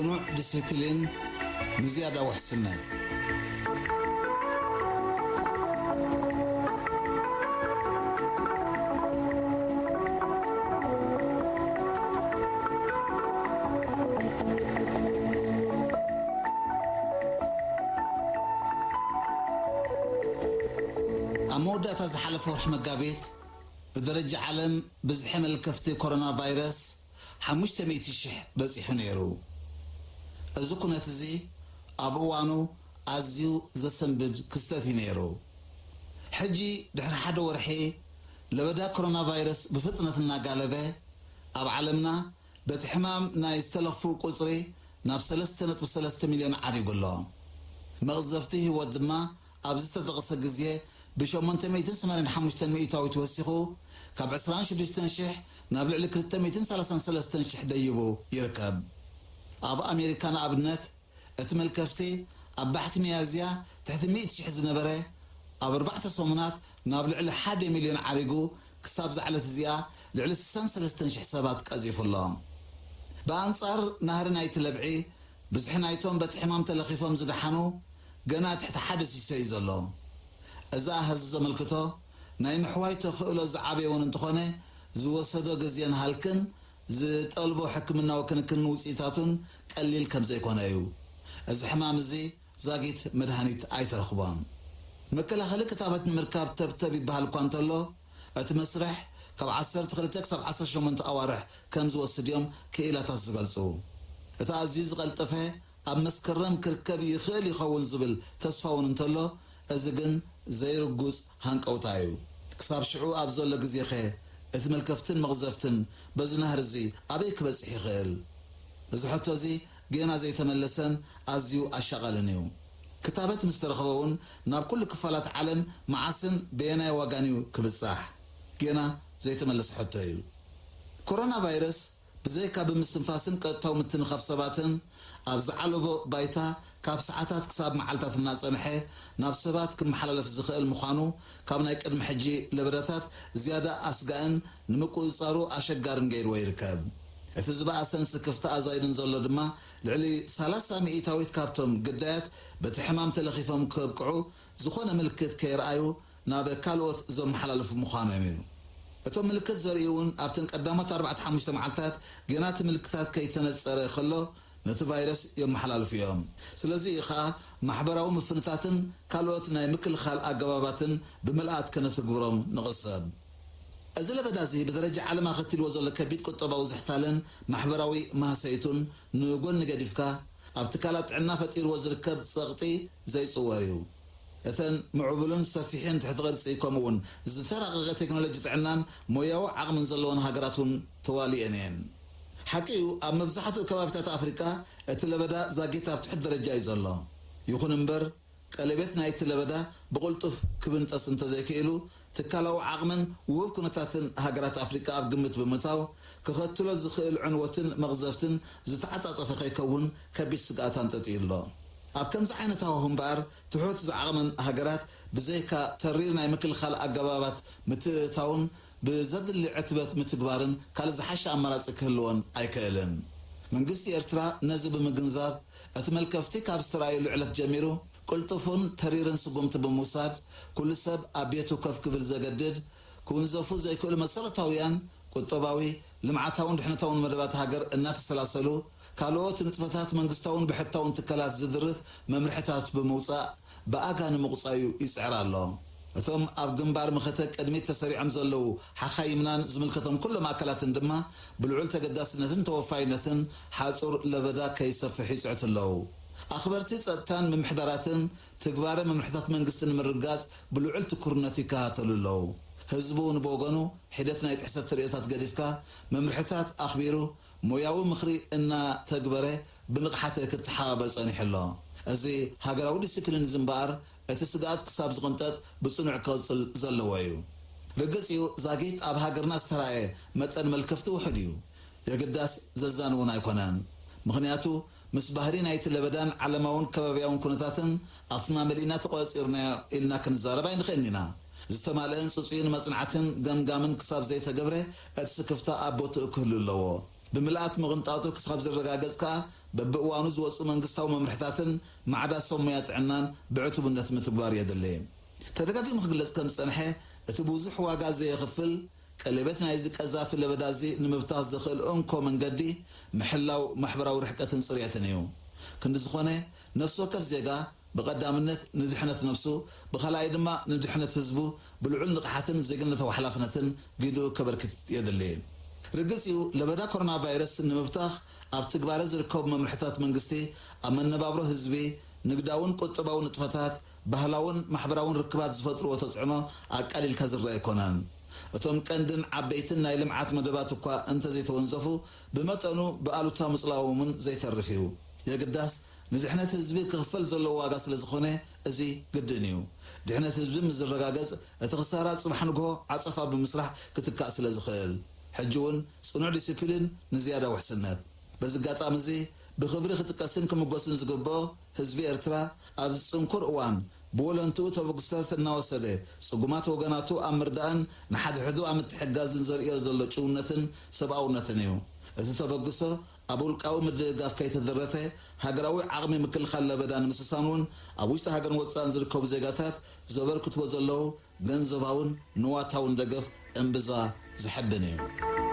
ጽኑዕ ዲሲፕሊን ንዝያዳ ውሕስነት። ኣብ መወዳእታ ዝሓለፈ ወርሒ መጋቢት፣ ብደረጃ ዓለም ብዝሒ መልከፍቲ ኮሮና ቫይረስ ሓሙሽተ ሚእቲ ሽሕ በጺሑ ነይሩ። እዚ ኩነት እዚ ኣብ እዋኑ ኣዝዩ ዘሰንብድ ክስተት እዩ ነይሩ። ሕጂ ድሕሪ ሓደ ወርሒ፣ ለበዳ ኮሮና ቫይረስ ብፍጥነት እናጋለበ፣ ኣብ ዓለምና በቲ ሕማም ናይ ዝተለኽፉ ቁጽሪ ናብ ሰለስተ ነጥቢ ሰለስተ ሚልዮን ዓሪጉ ኣሎ። መቕዘፍቲ ህይወት ድማ ኣብዚ ዝተጠቕሰ ግዜ ብ ሸሞንተ ሚእትን ሰማንያን ሓሙሽተን ሚእታዊት ወሲኹ፣ ካብ ዕስራን ሽዱሽተን ሽሕ ናብ ልዕሊ ክልተ ሚእትን ሰላሳን ሰለስተን ሽሕ ደይቡ ይርከብ። ኣብ ኣሜሪካ ንኣብነት፣ እቲ መልከፍቲ ኣብ ባሕቲ ሚያዝያ ትሕቲ ሚእቲ ሽሕ ዝነበረ፣ ኣብ ኣርባዕተ ሰሙናት ናብ ልዕሊ ሓደ ሚልዮን ዓሪጉ፣ ክሳብ ዝዓለት እዚኣ ልዕሊ ስሳን ሰለስተን ሽሕ ሰባት ቀዚፉ ኣሎ። ብኣንጻር ናህሪ ናይቲ ለብዒ፣ ብዝሒ ናይቶም በቲ ሕማም ተለኺፎም ዝደሓኑ ገና ትሕቲ ሓደ ሲሶ እዩ ዘሎ። እዚ ኣሃዝ ዘመልክቶ፣ ናይ ምሕዋይ ተኽእሎ ዝዓበየ እውን እንተኾነ፣ ዝወሰዶ ግዜን ሃልክን ዝጠልቦ ሕክምናዊ ክንክንን ውጽኢታቱን ቀሊል ከም ዘይኮነ እዩ። እዚ ሕማም እዚ ዛጊት መድሃኒት ኣይተረኽቦን። መከላኸሊ ክታበት ንምርካብ ተብተብ ይበሃል እኳ እንተሎ፣ እቲ መስርሕ ካብ ዓሰርተ ክልተ ክሳብ ዓሰርተ ሸሞንተ ኣዋርሕ ከም ዝወስድ እዮም ክኢላታት ዝገልጹ። እቲ ኣዝዩ ዝቐልጠፈ ኣብ መስከረም ክርከብ ይኽእል ይኸውን ዝብል ተስፋ እውን እንተሎ፣ እዚ ግን ዘይርጉጽ ሃንቀውታ እዩ። ክሳብ ሽዑ ኣብ ዘሎ ግዜኸ እቲ መልከፍትን መቕዘፍትን በዚ ናህሪ እዚ ኣበይ ክበጽሕ ይኽእል? እዚ ሕቶ እዚ ጌና ዘይተመለሰን ኣዝዩ ኣሻቓልን እዩ። ክታበት ምስ ተረኽበ እውን ናብ ኩሉ ክፋላት ዓለም መዓስን በየናይ ዋጋን እዩ ክብጻሕ? ጌና ዘይተመለሰ ሕቶ እዩ። ኮሮና ቫይረስ ብዘይካ ብምስትንፋስን ቀጥታዊ ምትንኻፍ ሰባትን ኣብ ዝዓለቦ ባይታ ካብ ሰዓታት ክሳብ መዓልታት እናጸንሐ ናብ ሰባት ክመሓላለፍ ዝኽእል ምዃኑ ካብ ናይ ቅድሚ ሕጂ ለበዳታት ዝያዳ ኣስጋእን ንምቁጽጻሩ ኣሸጋርን ገይርዎ ይርከብ። እቲ ዝበኣሰን ስክፍታ ኣዛይድን ዘሎ ድማ ልዕሊ ሰላሳ ሚእታዊት ካብቶም ግዳያት በቲ ሕማም ተለኺፎም ከብቅዑ ዝኾነ ምልክት ከየርኣዩ ናብ ካልኦት ዘመሓላልፉ ምዃኖም እዩ። እቶም ምልክት ዘርእዩ እውን ኣብተን ቀዳሞት ኣርባዕተ ሓሙሽተ መዓልታት ገና እቲ ምልክታት ከይተነጸረ ከሎ ነቲ ቫይረስ የመሓላልፉ እዮም። ስለዚ እዩ ኸኣ ማሕበራዊ ምፍንታትን ካልኦት ናይ ምክልኻል ኣገባባትን ብምልኣት ከነትግብሮም ንቕሰብ። እዚ ለበዳ እዚ ብደረጃ ዓለም ኣኸቲልዎ ዘሎ ከቢድ ቁጠባዊ ዝሕታለን ማሕበራዊ ማህሰይቱን ንጎኒ ገዲፍካ፣ ኣብ ትካላት ጥዕና ፈጢርዎ ዝርከብ ጸቕጢ ዘይጽወር እዩ። እተን ምዕቡልን ሰፊሕን ትሕቲ ቅርጺ ከምኡውን ዝተራቐቐ ቴክኖሎጂ ጥዕናን ሞያዊ ዓቕምን ዘለወን ሃገራት እውን ተዋሊአን እየን። ሓቂ እዩ፣ ኣብ መብዛሕትኡ ከባቢታት ኣፍሪቃ እቲ ለበዳ ዛጊት ኣብ ትሑት ደረጃ እዩ ዘሎ። ይኹን እምበር፣ ቀለቤት ናይቲ ለበዳ ብቕልጡፍ ክብንጠስ እንተዘይክኢሉ፣ ትካላዊ ዓቕምን ውሁብ ኩነታትን ሃገራት ኣፍሪቃ ኣብ ግምት ብምእታው፣ ከኸትሎ ዝኽእል ዕንወትን መቕዘፍትን ዝተዓጻጸፈ ከይከውን ከቢድ ስግኣት ኣንጠጥዩ ኣሎ። ኣብ ከምዚ ዓይነት ሃዋሁ እምበኣር፣ ትሑት ዝዓቕመን ሃገራት ብዘይካ ተሪር ናይ ምክልኻል ኣገባባት ምትእትታውን ብዘድሊ ዕትበት ምትግባርን ካልእ ዝሓሸ ኣማራጺ ክህልወን ኣይክእልን። መንግስቲ ኤርትራ ነዚ ብምግንዛብ፣ እቲ መልከፍቲ ካብ ዝተራእየሉ ዕለት ጀሚሩ፣ ቅልጡፍን ተሪርን ስጉምቲ ብምውሳድ፣ ኩሉ ሰብ ኣብ ቤቱ ከፍ ክብል ዘገድድ፣ ክውንዘፉ ዘይክእሉ መሰረታውያን ቁጠባዊ፣ ልምዓታውን ድሕነታውን መደባት ሃገር እናተሰላሰሉ፣ ካልኦት ንጥፈታት መንግስታውን ብሕታውን ትካላት ዝድርት መምርሕታት ብምውጻእ፣ ብኣጋ ንምቑጻዩ ይጽዕር ኣሎ። እቶም ኣብ ግንባር መኸተ ቅድሚት ተሰሪዖም ዘለዉ ሓኻይምናን ዝምልከቶም ኩሎም ኣካላትን ድማ ብልዑል ተገዳስነትን ተወፋይነትን ሓጹር ለበዳ ከይሰፍሕ ይጽዕቱ ኣለዉ። ኣኽበርቲ ጸጥታን ምምሕዳራትን ትግባረ መምርሕታት መንግስቲ ንምርጋጽ ብልዑል ትኩርነት ይከታተሉ ኣለዉ። ህዝቢ እውን ብወገኑ ሒደት ናይ ጥሕሰት ተርእዮታት ገዲፍካ መምርሕታት ኣኽቢሩ ሞያዊ ምኽሪ እናተግበረ ብንቕሓት ክተሓባበር ጸኒሑ ኣሎ። እዚ ሃገራዊ ዲሲፕሊን እዚ እምበኣር እቲ ስግኣት ክሳብ ዝቕንጠጥ ብጽኑዕ ክቕጽል ዘለዎ እዩ። ርግጽ እዩ፣ ዛጊት ኣብ ሃገርና ዝተራእየ መጠን መልከፍቲ ውሑድ እዩ። የግዳስ ዘዛንውን ኣይኮነን። ምኽንያቱ ምስ ባህሪ ናይቲ ለበዳን ዓለማውን ከባብያውን ኩነታትን ኣፍና መሊእና ተቖጻጺርናዮ ኢልና ክንዛረብ ኣይንኽእልን ኢና። ዝተማልአን ጽጹይን መጽናዕትን ገምጋምን ክሳብ ዘይተገብረ እቲ ስክፍታ ኣብ ቦትኡ ክህሉ ኣለዎ። ብምልኣት ምቕንጣጡ ክሳብ ዝረጋገጽ ከኣ በብእዋኑ ዝወፁ መንግስታዊ መምርሕታትን ማዕዳ ሰብ ሞያ ጥዕናን ብዕቱብነት ምትግባር የድሊ። ተደጋጊሙ ክግለጽ ከም ዝጸንሐ፣ እቲ ብዙሕ ዋጋ ዘየኽፍል ቀለቤት ናይዚ ቀዛፊ ለበዳ እዚ ንምብታኽ ዘኽእል እንኮ መንገዲ ምሕላው ማሕበራዊ ርሕቀትን ጽርየትን እዩ። ክንዲ ዝኾነ፣ ነፍሲ ወከፍ ዜጋ ብቐዳምነት ንድሕነት ነፍሱ፣ ብኻልኣይ ድማ ንድሕነት ህዝቡ ብልዑል ንቕሓትን ዜግነታዊ ሓላፍነትን ግድኡ ከበርክት የድሊ። ርግጽ እዩ፣ ለበዳ ኮሮና ቫይረስ ንምብታኽ ኣብ ትግባረ ዝርከቡ መምርሕታት መንግስቲ ኣብ መነባብሮ ህዝቢ፣ ንግዳውን ቁጠባውን ንጥፈታት፣ ባህላውን ማሕበራውን ርክባት ዝፈጥርዎ ተጽዕኖ ኣቃሊልካ ዝረአ ኣይኮነን። እቶም ቀንድን ዓበይትን ናይ ልምዓት መደባት እኳ እንተዘይተወንዘፉ፣ ብመጠኑ ብኣሉታ ምጽላዎምን ዘይተርፍ እዩ። የግዳስ፣ ንድሕነት ህዝቢ ክኽፈል ዘለዎ ዋጋ ስለ ዝኾነ፣ እዚ ግድን እዩ። ድሕነት ህዝቢ ምስ ዝረጋገጽ፣ እቲ ክሳራ ጽባሕ ንግሆ ዓጸፋ ብምስራሕ ክትካእ ስለ ዝኽእል። ሕጂ እውን ጽኑዕ ዲሲፕሊን ንዝያዳ ውሕስነት። በዚ ኣጋጣሚ እዚ፣ ብኽብሪ ክጥቀስን ክምጎስን ዝግብኦ ህዝቢ ኤርትራ፣ ኣብዚ ጽንኩር እዋን ብወለንትኡ ተበግሶታት እናወሰደ፣ ጽጉማት ወገናቱ ኣብ ምርዳእን ንሓድሕዱ ኣብ ምትሕጋዝን ዘርእዮ ዘሎ ጭውነትን ሰብኣውነትን እዩ። እዚ ተበግሶ ኣብ ውልቃዊ ምድግጋፍ ከይተደረተ፣ ሃገራዊ ዓቕሚ ምክልኻል ለበዳ ንምስሳን እውን ኣብ ውሽጢ ሃገርን ወጻእን ዝርከቡ ዜጋታት ዘበርክትዎ ዘለዉ ገንዘባውን ንዋታውን ደገፍ እምብዛ ዘሐብን እዩ።